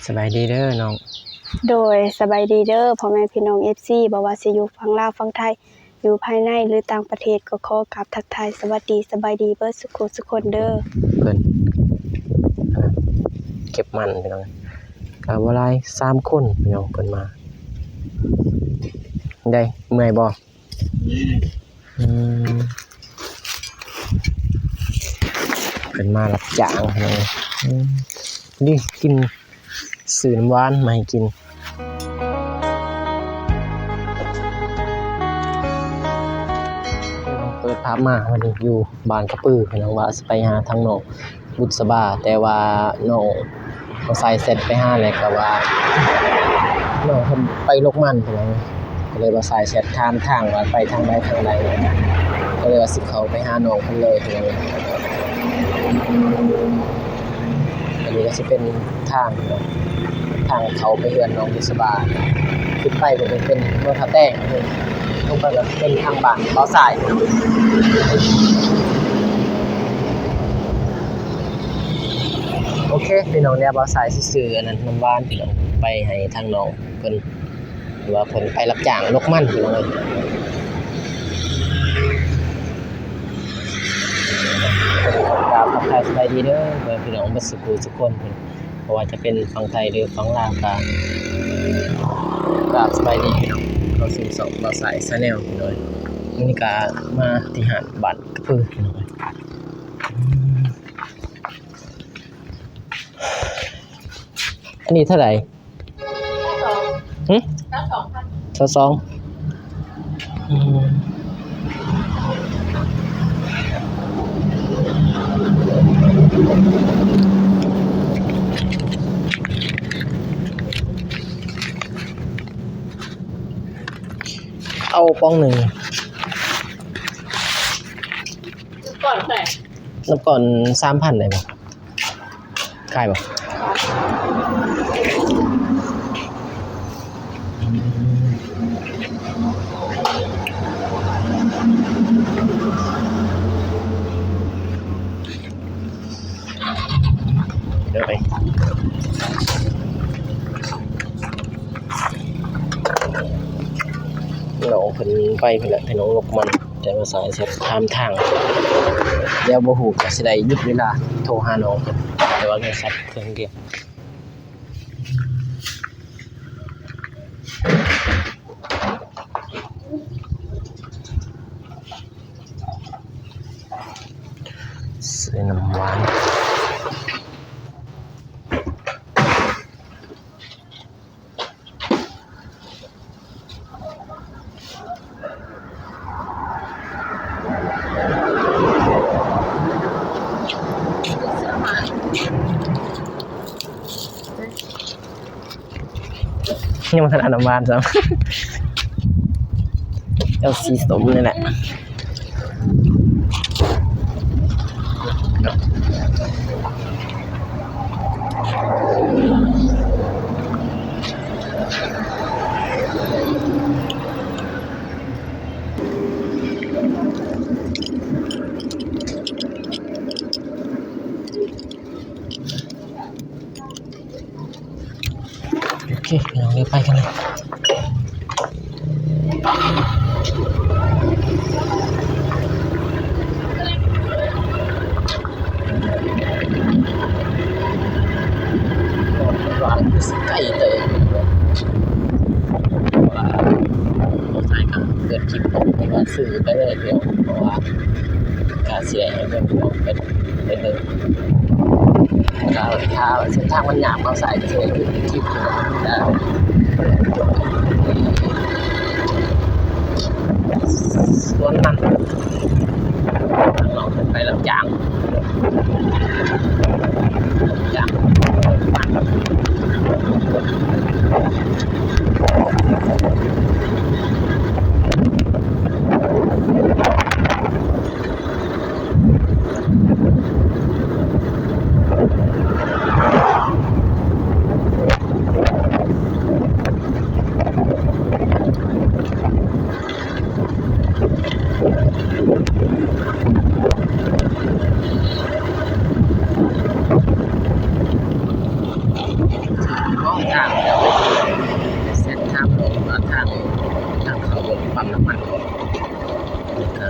ສະບາຍດີເດີນ້ອງ. ໂດຍ ສະບາຍດີເດີພໍ່ແມ່ພີ່ນ້ອງ ເອັຟຊີ ບໍ່ວ່າຊິຢູ່ຝັ່ງລາວ ຝັ່ງໄທ ຢູ່ພາຍໃນ ຫຼື ຕ່າງປະເທດ ກໍຂໍກາບທັກທາຍສະຫວັດດີ ສະບາຍດີເບິດສຸຂູສຸຄົນເດີ. ເພິ່ນ ອ່າ ເກັບມັນພີ່ນ້ອງ ກະບໍ່ຫຼາຍ ສາມຄົນພີ່ນ້ອງ ເພິ່ນມາ. ໄດ້ ເມື່ອຍບໍ່? ອືມ ເພິ່ນມາຮັບຈ້າງພີ່ນ້ອງ. ອືມ ນີ້ກິນ ຊື້ນ້ຳຫວານມາໃຫ້ກິນ. ເປີດພາບມາ ວັນນີ້ຢູ່ບ້ານກະປືພີ່ນ້ອງ ວ່າຊິໄປຫາທາງນ້ອງບຸດສະບາ ແຕ່ວ່ານ້ອງ ສາຍແຊັດໄປຫາແລ້ວ ກະວ່ານ້ອງເພິ່ນໄປລົກມັນພີ່ນ້ອງ ກະເລີຍວ່າສາຍແຊັດຖາມທາງວ່າໄປທາງໃດທາງໃດ ກະເລີຍວ່າຊິເຂົ້າໄປຫານ້ອງເພິ່ນເລີຍພີ່ນ້ອງ. ອັນນີ້ກະຊິເປັນທາງ ທາງເຂົ້າໄປເຮືອນນ້ອງບຸດສະບາ ຂຶ້ນໄປກະເປັນເມືອງທ່າແຕງ ລົງໄປກະເປັນທາງບ້ານບ່າວຊາຍ. ໂອເຄພີ່ນ້ອງ ດຽວບ່າວຊາຍຊິຊື້ອັນນັ້ນ ນ້ຳຫວານພີ່ນ້ອງ ໄປໃຫ້ທາງນ້ອງເພິ່ນ ວ່າເພິ່ນໄປຮັບຈ້າງລົກມັນພີ່ນ້ອງເອີຍ. ກາບທັກທາຍສະບາຍດີເດີພໍ່ແມ່ພີ່ນ້ອງເບິດສຸຂູສຸຄົນ ບໍ່ວ່າຈະເປັນຝັ່ງໄທ ຫຼື ຝັ່ງລາວ ກະ ກາບສະບາຍດີພີ່ນ້ອງ ເຂົ້າສູ່ຊ່ອງບ່າວຊາຍແຊນແນວພີ່ນ້ອງ. ມື້ນີ້ກະມາທີ່ຮ້ານບ້ານກະປືພີ່ນ້ອງເອີຍ. ອັນນີ້ເທົ່າໃດ? ຊາວສອງ ຫຶ? ຊາວສອງ ຊາວສອງ. ອືມ ເອົາປ່ອງໜຶ່ງ ກ່ອນເທົ່າໃດ? ນ້ຳກ່ອນສາມພັນໄດ້ບໍ່? ຂາຍບໍ່? ເດີໄປ ນ້ອງເພິ່ນໄປພຸ້ນແຫຼະ ໃຫ້ນ້ອງລົກມັນ ແຕ່ວ່າສາຍແຊັດຖາມທາງ ແລ້ວບໍ່ຮູ້ກະຊິໄດ້ຢຸດເວລາໂທຫານ້ອງເພິ່ນ ແຕ່ວ່າໂທລະສັບເຄື່ອງດຽວ. ຊື້ນ້ຳຫວານ. ຍັງບໍ່ທັນອາບນ້ຳຫວານຊ້ຳ ເຈົ້າສີສົ້ມນີ້ແຫຼະ. ໂອເຄ ພີ່ນ້ອງ ດຽວໄປກັນເລີຍ. ໃກ້ເຕີບ ເພາະວ່າ ບໍ່ຖ່າຍກະເປີດຄລິບ ເພາະວ່າຊື້ໄປເລີຍ ເພາະວ່າ ກະຊິໄດ້ໃຫ້ເບິ່ງ ເປັນ ເປັນເດີ ຖ້າ ຖ້າເສັ້ນທາງມັນຍາກ ເຮົາໃສ່ເລີຍ ຄລິບ ສວນມັນ ເຮົາໄປຮັບຈ້າງ ຈ້າງ. ໂ ມອງທາງແລ້ວ ເສັ້ນທາງອອກມາທາງ ທາງເຂົ້າປ້ຳນ້ຳມັນ ແລ້ວກະ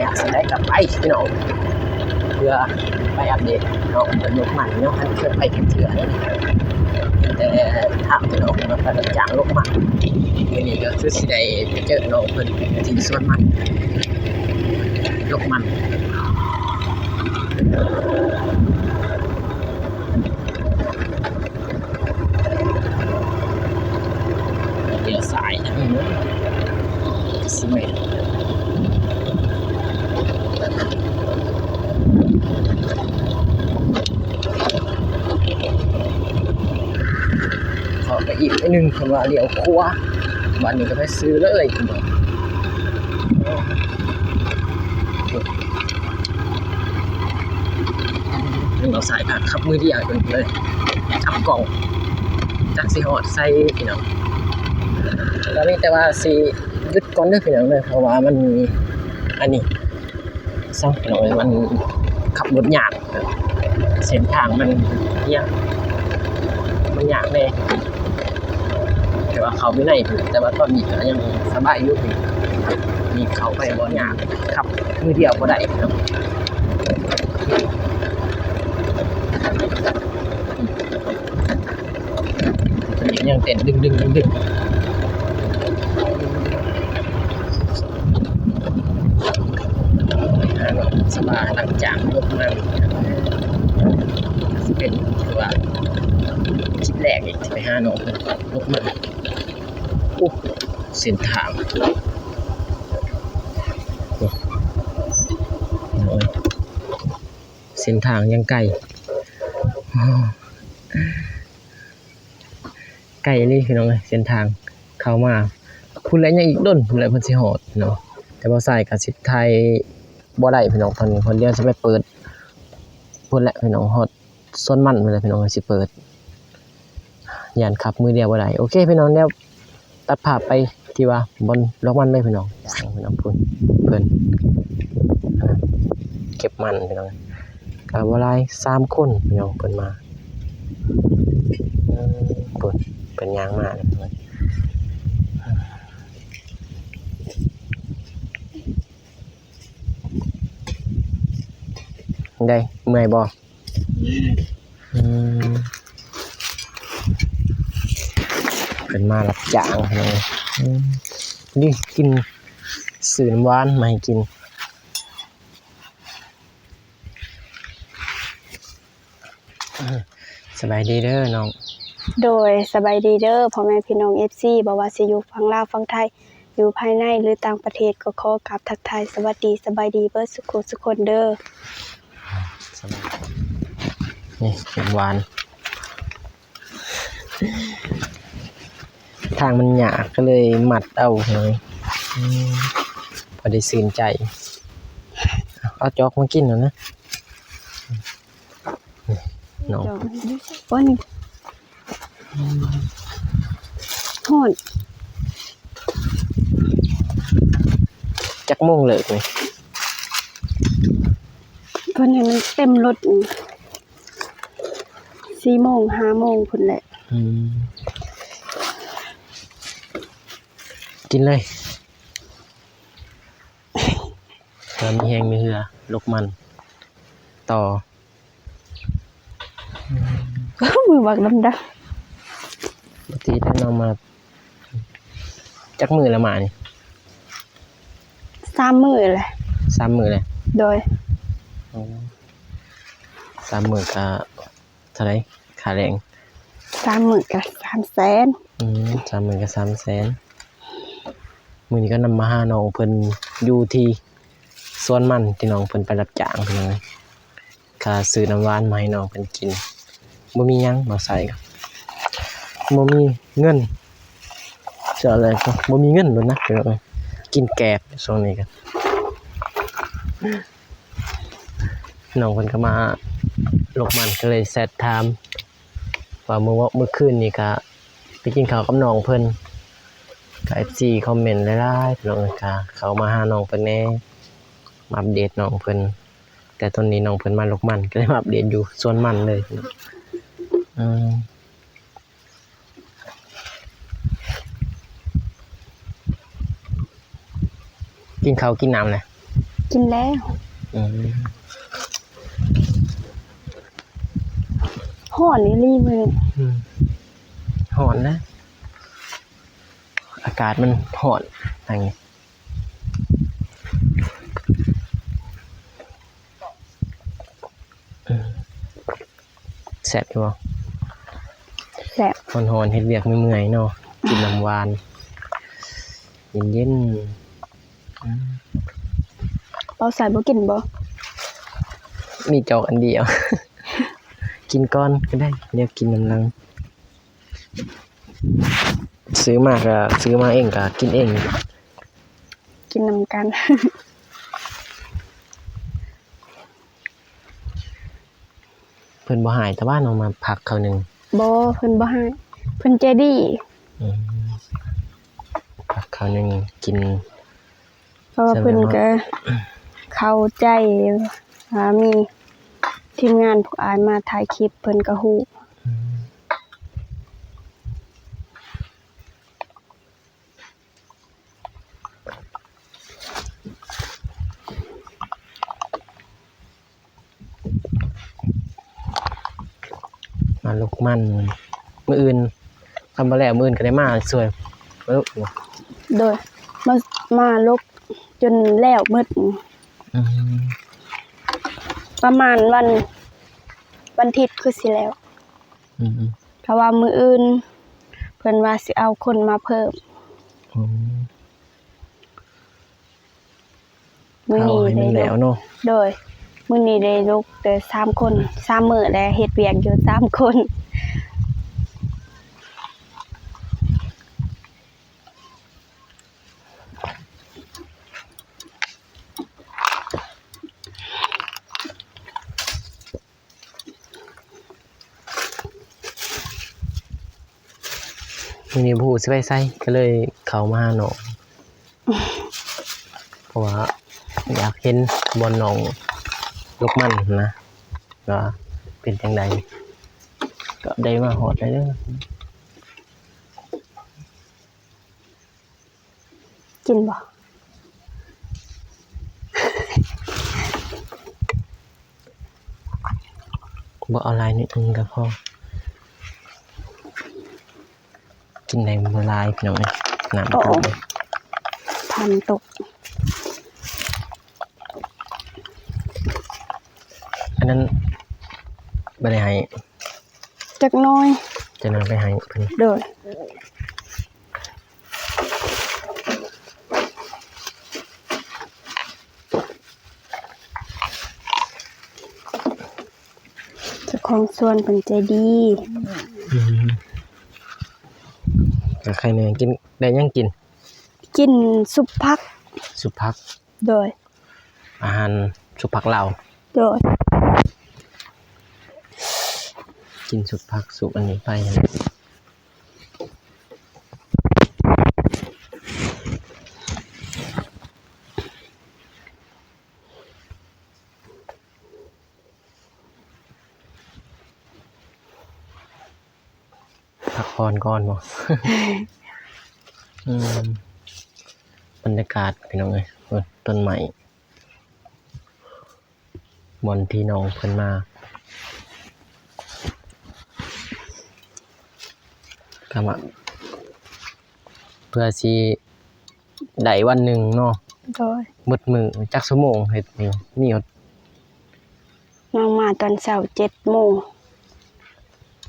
ແລ້ວຊິໄດ້ກັບໄປພີ່ນ້ອງ ເພື່ອໄປອັບເດດເນາະ ລົກມັນເນາະ ຍັງບໍ່ທັນເຄີຍໄປຈັກເທື່ອເດ້ ມີແຕ່ຖາມພີ່ນ້ອງວ່າໄປຮັບຈ້າງລົກມັນ ມື້ນີ້ກໍຄືຊິໄດ້ໄປເຈີນ້ອງເພິ່ນທີ່ສວນມັນ ລົກມັນ. ລ້ຽວຊ້າຍທາງນີ້ເນາະ ຊິແມ່ນ ເຂົ້າໄປອີກໜ້ອຍໜຶ່ງ ເພິ່ນວ່າລ້ຽວຂວາ ບາດນີ້ກໍໄປຊື່ເລີຍ ເພິ່ນວ່າ. ເປັນເບົາສາຍກະຂັບມືດຽວເລີຍ ຈັບກ້ອງ ຈັກຊິຮອດໃສພີ່ນ້ອງ ກະມີແຕ່ວ່າຊິຢຸດກ່ອນເດີພີ່ນ້ອງເດີ ເພາະວ່າມັນມີອັນນີ້ ຊັ້ນພີ່ນ້ອງເອີຍ ມັນຂັບລົດຍາກ ເສັ້ນທາງມັນຍາກ ມັນຍາກແດ່ ແຕ່ວ່າເຂົ້າໄປໃນ ແຕ່ວ່າຕອນນີ້ກໍຍັງສະບາຍຢູ່ ນີ້ເຂົ້າໄປບໍ່ຍາກ ຂັບມືດຽວບໍ່ໄດ້ເນາະ ຍັງເຕັ້ນດຶງໆໆ ສະບາຍຫຼັງຈາກລົກມັນ ຊິເປັນ ຄືວ່າ ຄລິບແລກນີ້ ໄປຫານ້ອງເພິ່ນ ລົກມັນ ໂອ້ ເສັ້ນທາງ ໂອ້ຍ ເສັ້ນທາງຍັງໄກ ໄກອີ່ຫຼີພີ່ນ້ອງເອີຍ ເສັ້ນທາງເຂົ້າມາ ພຸ້ນແຫຼະ ຍັງອີກດົນພຸ້ນແຫຼະເພິ່ນຊິຮອດເນາະ ແຕ່ບໍ່ສາຍກໍຊິຖ່າຍບໍ່ໄດ້ພີ່ນ້ອງ ຕອນນີ້ເພິ່ນດຽວຊິໄປເປີດ ພຸ້ນແຫຼະພີ່ນ້ອງ ຮອດສວນມັນພຸ້ນແຫຼະພີ່ນ້ອງ ຊິເປີດ ຢ້ານຂັບມືດຽວບໍ່ໄດ້ ໂອເຄພີ່ນ້ອງ ດຽວ ຕັດພາບໄປທີ່ວ່າບ່ອນລອກມັນເລີຍພີ່ນ້ອງ ພີ່ນ້ອງ ພຸ້ນເພິ່ນ ອ່າ ເກັບມັນພີ່ນ້ອງ ກະບໍ່ຫຼາຍ ສາມຄົນພີ່ນ້ອງ ເພິ່ນມາ ເອີ ພຸ້ນເພິ່ນຍ່າງມາເລີຍ ໄດ້ ເມື່ອຍບໍ່? ອືມ ເພິ່ນມາຮັບຈ້າງພີ່ນ້ອງເອີຍ ອືມ ນີ້ກິນ ຊື້ນ້ຳຫວານມາໃຫ້ກິນ. ສະບາຍດີເດີນ້ອງ. ໂດຍ ສະບາຍດີເດີພໍ່ແມ່ພີ່ນ້ອງ ເອັຟຊີ ບໍ່ວ່າຊິຢູ່ຝັ່ງລາວຝັ່ງໄທ ຢູ່ພາຍໃນ ຫຼື ຕ່າງປະເທດ ກໍຂໍກາບທັກທາຍສະຫວັດດີ ສະບາຍດີເບິດສຸຂູສຸຄົນເດີ. ສະບາຍດີ ນີ້ ຫວານ ທາງມັນຍາກ ກໍເລີຍມັດເອົາ ອືມ ພໍໄດ້ຊື່ນໃຈ ເອົາຈອກມາກິນແລ້ວນະ. ນ້ອງ ໂອ້ຍ ຮ້ອນ ຈັກໂມງເລີກນີ້? ເພິ່ນໃຫ້ມັນເຕັມລົດ ສີ່ໂມງ ຫ້າໂມງພຸ້ນແຫຼະ. ອືມ ກິນເລີຍ ເພື່ອມີແຮງມີເຫື່ອ ລົກມັນຕໍ່. ມືບັກດຳໆ ບໍ່ຕິດແລ້ວເນາະ ມາ ຈັກມື້ແລ້ວມານີ້? ສາມມື້ແຫຼະ. ສາມມື້ແລ້ວ? ໂດຍ. ໂອ້ ສາມມື້ກະເທົ່າໃດ ຄ່າແຮງ? ສາມມື້ກະສາມແສນ. ອືມ ສາມມື້ກະສາມແສນ. ມື້ນີ້ກໍນຳມາຫານ້ອງເພິ່ນຢູ່ທີ່ສວນມັນ ທີ່ນ້ອງເພິ່ນໄປຮັບຈ້າງ ພີ່ນ້ອງເອີຍ. ກະຊື້ນ້ຳຫວານມາໃຫ້ນ້ອງເພິ່ນກິນ ບໍ່ມີຫຍັງມາໃສ່ ບໍ່ມີເງິນ ຈະເອົາແລ້ວກໍບໍ່ມີເງິນໂລດນະ ພີ່ນ້ອງເອີຍ. ກິນແກບຊ່ວງນີ້ກໍ ນ້ອງເພິ່ນກໍມາລົກມັນ ກໍເລີຍແຊັດຖາມວ່າ ມື້ວະ ມື້ຄືນນີ້ກໍໄປກິນເຂົ້າກັບນ້ອງເພິ່ນ ກໍເອັຟຊີຄອມເມັນຫຼາຍໆ ພີ່ນ້ອງເອີຍ. ກໍເຂົ້າມາຫານ້ອງເພິ່ນແດ່ ມາອັບເດດນ້ອງເພິ່ນ. ແຕ່ຕອນນີ້ນ້ອງເພິ່ນມາລົກມັນ ກໍເລີຍມາອັບເດດຢູ່ສວນມັນເລີຍ. ອືມ ກິນເຂົ້າກິນນ້ຳແລ້ວ? ກິນແລ້ວ. ອືມ ຮ້ອນອີ່ຫຼີມື້ນີ້. ອືມ ຮ້ອນນະ ອາກາດມັນຮ້ອນທາງນີ້. ອືມ ແຊບຢູ່ບໍ່? ແຊບ. ຮ້ອນໆ ເຮັດວຽກເມື່ອຍໆ ເນາະ ກິນນ້ຳຫວານເຢັນໆ. ອືມ ເປົາໃສບໍ່ກິນບໍ່? ມີຈອກອັນດຽວ ກິນກ່ອນກໍໄດ້ ດຽວກິນນຳຫຼັງ. ຊື້ມາກໍຊື້ມາເອງ ກໍກິນເອງ ກິນນຳກັນ. ເພິ່ນບໍ່ໃຫ້ຕະຫວາເນາະ ມາພັກເຂົ້າໜຶ່ງ. ບໍ່ ເພິ່ນບໍ່ໃຫ້ ເພິ່ນໃຈດີ. ອືມ ພັກເຂົ້າໜຶ່ງກິນ ເພາະວ່າເພິ່ນກໍເຂົ້າໃຈວ່າມີທີມງານພວກອ້າຍມາຖ່າຍຄລິບ ເພິ່ນກໍຮູ້. ອືມ ມາລົກມັນ ມື້ອື່ນ ຄັນບໍ່ແລ້ວມື້ອື່ນກໍໄດ້ມາຊ່ວຍ. ໂດຍ ມາ ມາລົກຈົນແລ້ວໝົດ. ອືມ ປະມານວັນ ວັນທິດຄືຊິແລ້ວ. ອືມ ເພາະວ່າມື້ອື່ນເພິ່ນວ່າຊິເອົາຄົນມາເພີ່ມ. ອືມ ມື້ນີ້ໄດ້ລົກ ເອົາໃຫ້ມັນແລ້ວເນາະ. ໂດຍ ມື້ນີ້ໄດ້ລົກແຕ່ສາມຄົນ ສາມມື້ແລ້ວ ເຮັດວຽກຢູ່ສາມຄົນ. ມື້ນີ້ບໍ່ຮູ້ຊິໄປໃສ ກໍເລີຍເຂົ້າມາຫານ້ອງ ເພາະວ່າຢາກເຫັນບ່ອນນ້ອງລົກມັນນະ ວ່າເປັນຈັ່ງໃດ ກໍໄດ້ມາຮອດແລ້ວເດີ. ກິນບໍ່? ບໍ່ເອົາຫຼາຍ ໜ້ອຍໜຶ່ງກໍພໍ ກິນໄດ້ບໍ່ຫຼາຍ ພີ່ນ້ອງເອີຍ ນ້ຳ ໂອ້ ທຳຕົກ ອັນນັ້ນບໍ່ໄດ້ໃຫ້ ຈັກໜ້ອຍ ຈັກໜ້ອຍໄປໃຫ້ເພິ່ນ. ໂດຍ ເຈົ້າຂອງສວນເພິ່ນໃຈດີ. ອືມ ກໍໃຄແນ່ ກິນ ໄດ້ຫຍັງກິນ? ກິນຊຸບຜັກ. ຊຸບຜັກ. ໂດຍ ອາຫານຊຸບຜັກລາວ. ໂດຍ ກິນຊຸບຜັກ ຊຸບອັນນີ້ໄປ. ພັກຜ່ອນກ່ອນບໍ? ອືມ ບັນຍາກາດ ພີ່ນ້ອງເອີຍ ເບິ່ງຕົ້ນໄມ້ ບ່ອນທີ່ນ້ອງເພິ່ນມາ ກໍມາ ເພື່ອຊິ ໄດ້ວັນໜຶ່ງເນາະ. ໂດຍ ໝົດມື້ຈັກຊົ່ວໂມງເຮັດນີ້? ມີຮອດ ນ້ອງມາຕອນເຊົ້າເຈັດໂມງ.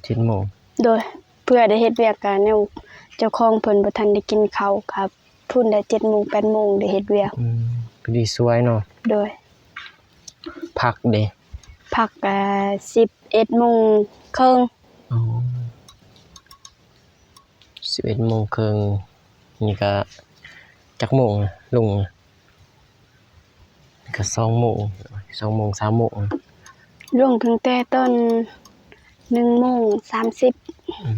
ເຈັດໂມງ. ໂດຍ ເພື່ອໄດ້ເຮັດວຽກກະແນວເຈົ້າຂອງເພິ່ນບໍ່ທັນໄດ້ກິນເຂົ້າ ກະພຸ້ນໄດ້ເຈັດໂມງ ແປດໂມງໄດ້ເຮັດວຽກ. ອືມ ພໍດີສວຍເນາະ. ໂດຍ ຜັກເດ? ພັກກະສິບເອັດໂມງເຄິ່ງ. ອໍ ສິບເອັດໂມງເຄິ່ງ ນີ້ກະຈັກໂມງນະ ລົງນະ? ກະສອງໂມງ ສອງໂມງ ສາມໂມງ ລົງຕັ້ງແຕ່ຕອນໜຶ່ງໂມງສາມສິບ. ອືມ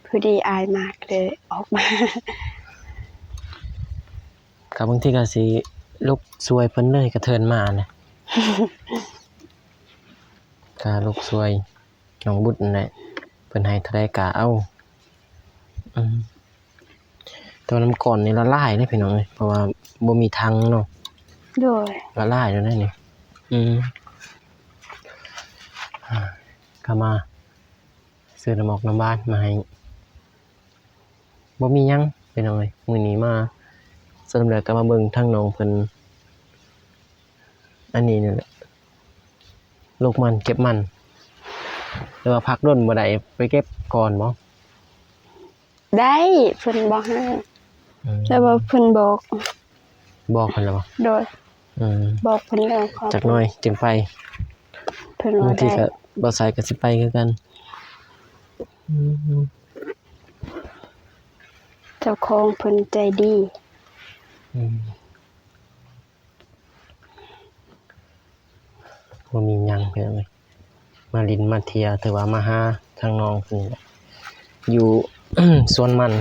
ພໍດີອ້າຍມາກະເລີຍອອກມາ. ກະບາງທີກະຊິລຸກຊ່ວຍເພິ່ນເລີຍ ກະເທີນມານະ ກະລຸກຊ່ວຍນ້ອງບຸດນັ້ນແຫຼະ ເພິ່ນໃຫ້ເທົ່າໃດກະເອົາ. ອືມ ແຕ່ວ່ານ້ຳກ້ອນນີ້ລະລາຍເດ້ພີ່ນ້ອງເອີຍ ເພາະວ່າບໍ່ມີຖັງເນາະ. ໂດຍ ລະລາຍແລ້ວເດ້ນີ້. ອືມ ກະມາຊື້ນ້ຳອອກນ້ຳຫວານມາໃຫ້. ບໍ່ມີຫຍັງພີ່ນ້ອງເອີຍ ມື້ນີ້ມາ ສະຫຼຸບແລ້ວກະມາເບິ່ງທາງນ້ອງເພິ່ນ ອັນນີ້ນີ້ແຫຼະ ລົກມັນເກັບມັນ ຫຼືວ່າພັກດົນບໍ່ໄດ້ ໄປເກັບກ່ອນບໍ່? ໄດ້ ເພິ່ນບໍ່ໃຫ້. ອືມ ແຕ່ວ່າເພິ່ນບອກ ບອກເພິ່ນແລ້ວບໍ່? ໂດຍ. ອືມ ບອກເພິ່ນແລ້ວ ຈັກໜ້ອຍຈຶ່ງໄປ. ເພິ່ນວ່າ ບາງທີກະ ໄດ້ ບ່າວຊາຍກະຊິໄປຄືກັນ. ອືມ ເຈົ້າຂອງເພິ່ນໃຈດີ. ອືມ ບໍ່ມີຫຍັງພີ່ນ້ອງເອີຍ ມາຫຼິ້ນມາທ່ຽວ ຖືວ່າມາຫາທາງນ້ອງເພິ່ນຢູ່ສວນມັນ.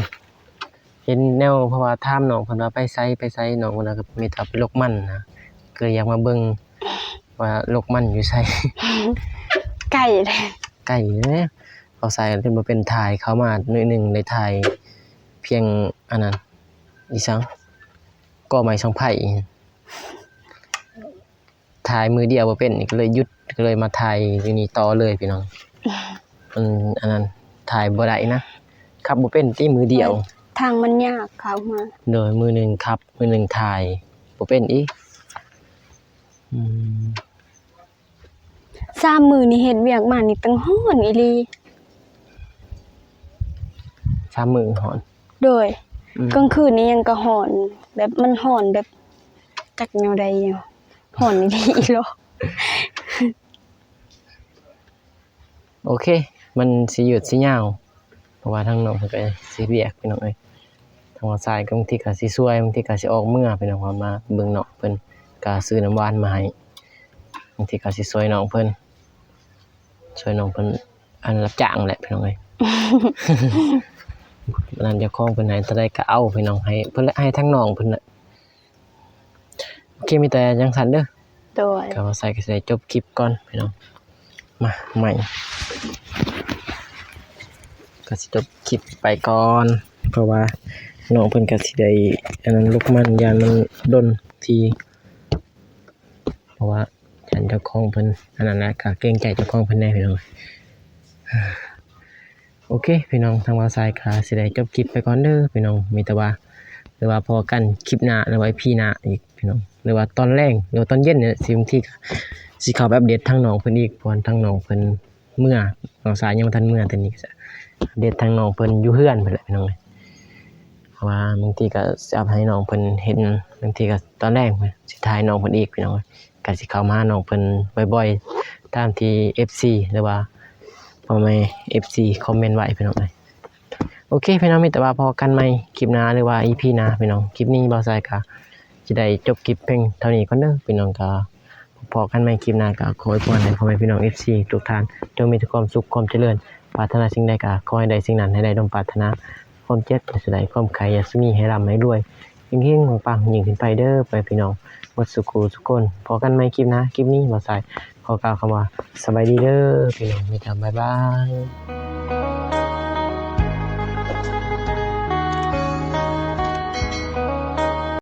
ເຫັນແນວ ເພາະວ່າຖາມນ້ອງເພິ່ນວ່າໄປໃສ ໄປໃສ ນ້ອງເພິ່ນວ່າກະມີແຕ່ໄປລົກມັນນະ ກະເລີຍຢາກມາເບິ່ງວ່າລົກມັນຢູ່ໃສ. ໃກ້ເດ້ ໃກ້ເດ້. ເອົາສາຍກັນຈົນບໍ່ເປັນ ຖ່າຍເຂົ້າມາໜ້ອຍໜຶ່ງ ໄດ້ຖ່າຍພຽງອັນນັ້ນ ອີຫຍັງ ກໍໄມ້ສອງໄຜ່ ຖ່າຍມືດຽວບໍ່ເປັນ ກະເລີຍຢຸດ ກະເລີຍມາຖ່າຍຢູ່ນີ້ຕໍ່ເລີຍພີ່ນ້ອງ. ມັນອັນນັ້ນ ຖ່າຍບໍ່ໄດ້ນະ ຂັບບໍ່ເປັນຕິ ມືດຽວ ທາງມັນຍາກເຂົ້າມາ. ໂດຍ ມືໜຶ່ງຂັບ ມືໜຶ່ງຖ່າຍ ບໍ່ເປັນອີກ. ອືມ ສາມມື້ນີ້ເຮັດວຽກມານີ້ຕັ້ງຮ້ອນອີ່ຫຼີ. ສາມມື້ຮ້ອນ? ໂດຍ. ອືມ ກາງຄືນນີ້ຍັງກະຮ້ອນ ແບບມັນຮ້ອນແບບຈັກແນວໃດຢູ່ ຮ້ອນອີ່ຫຼີອີ່ຫຼໍ. ໂອເຄ ມັນຊິຍືດຊິຍາວ ເພາະວ່າທາງນ້ອງເພິ່ນກະຊິເຮັດວຽກພີ່ນ້ອງເອີຍ. ທາງບ່າວຊາຍກະບາງທີກະຊິຊ່ວຍ ບາງທີກະຊິອອກເມືອພີ່ນ້ອງ ເພາະວ່າມາເບິ່ງນ້ອງເພິ່ນ ກະຊື້ນ້ຳຫວານມາໃຫ້. ບາງທີກະຊິຊ່ວຍນ້ອງເພິ່ນ ຊ່ວຍນ້ອງເພິ່ນ ອັນ ຮັບຈ້າງແຫຼະພີ່ນ້ອງເອີຍ. ອັນນັ້ນເຈົ້າຂອງເພິ່ນໃຫ້ເທົ່າໃດກະເອົາພີ່ນ້ອງ ໃຫ້ເພິ່ນ ໃຫ້ທາງນ້ອງເພິ່ນນະ. ໂອເຄ ມີແຕ່ຈັ່ງຊັ້ນເດີ. ໂດຍ. ກະບ່າວຊາຍກະຊິໄດ້ຈົບຄລິບກ່ອນພີ່ນ້ອງ ມາໃໝ່ ກະຊິຈົບຄລິບໄປກ່ອນ ເພາະວ່ານ້ອງເພິ່ນກະຊິໄດ້ອັນນັ້ນ ລຸກມັນ ຢ້ານມັນດົນທີ ເພາະວ່າຢ້ານເຈົ້າຂອງເພິ່ນອັນນັ້ນແຫຼະ ກະເກງໃຈເຈົ້າຂອງເພິ່ນແດ່ພີ່ນ້ອງ. ໂອເຄພີ່ນ້ອງ ທາງບ່າວຊາຍກະຊິໄດ້ຈົບຄລິບໄປກ່ອນເດີພີ່ນ້ອງ. ມີແຕ່ວ່າ ຫຼືວ່າພໍ້ກັນຄລິບໜ້າ ຫຼືວ່າອີພີໜ້າອີກພີ່ນ້ອງ ຫຼືວ່າຕອນແລງ ຫຼືວ່າຕອນເຢັນນີ້ ຊິ ບາງທີກະຊິເຂົ້າໄປອັບເດດທາງນ້ອງເພິ່ນອີກ ເພາະວ່າທາງນ້ອງເພິ່ນເມືອ ບ່າວຊາຍຍັງບໍ່ທັນເມືອ ຕອນນີ້ກະຊິອັບເດດທາງນ້ອງເພິ່ນຢູ່ເຮືອນພຸ້ນແຫຼະພີ່ນ້ອງເອີຍ. ເພາະວ່າບາງທີກະຊິອັບໃຫ້ນ້ອງເພິ່ນເຫັນ ບາງທີກະຕອນແລງຊິຖ່າຍນ້ອງເພິ່ນອີກພີ່ນ້ອງເອີຍ. ກະຊິເຂົ້າມາຫານ້ອງເພິ່ນບ່ອຍໆ ຕາມທີ່ເອັຟຊີ ຫຼືວ່າພໍ່ແມ່ເອັຟຊີຄອມເມັນໄວ້ພີ່ນ້ອງເອີຍ. ໂອເຄພີ່ນ້ອງ ມີແຕ່ວ່າພໍ້ກັນໃໝ່ຄລິບໜ້າ ຫຼືວ່າອີພີໜ້າພີ່ນ້ອງ. ຄລິບນີ້ບ່າວຊາຍກະຊິໄດ້ຈົບຄລິບພຽງເທົ່ານີ້ກ່ອນເດີພີ່ນ້ອງ. ກະພໍ້ກັນໃໝ່ຄລິບໜ້າ ກະຂໍອວຍພອນໃຫ້ພໍ່ແມ່ພີ່ນ້ອງເອັຟຊີທຸກທ່ານ ຈົ່ງມີແຕ່ຄວາມສຸກຄວາມຈະເລີນ ປາດຖະໜາສິ່ງໃດກະຂໍໃຫ້ໄດ້ສິ່ງນັ້ນ ໃຫ້ໄດ້ສົມປາດຖະໜາ ຄວາມເຈັບຢ່າສະໄດ້ ຄວາມໄຂ້ຢ່າສະມີ ໃຫ້ລ່ຳໃຫ້ລວຍ ເຮັງໆ ປັງໆ ຍິ່ງຂຶ້ນໄປເດີພໍ່ແມ່ພີ່ນ້ອງ ໝົດສູ່ຄູ່ສູ່ຄົນ. ພໍ້ກັນໃໝ່ຄລິບໜ້າ ຄລິບນີ້ບ່າວຊາຍຂໍກ່າວຄຳວ່າສະບາຍດີເດີພີ່ນ້ອງ ມີແຕ່ບາຍບາຍ.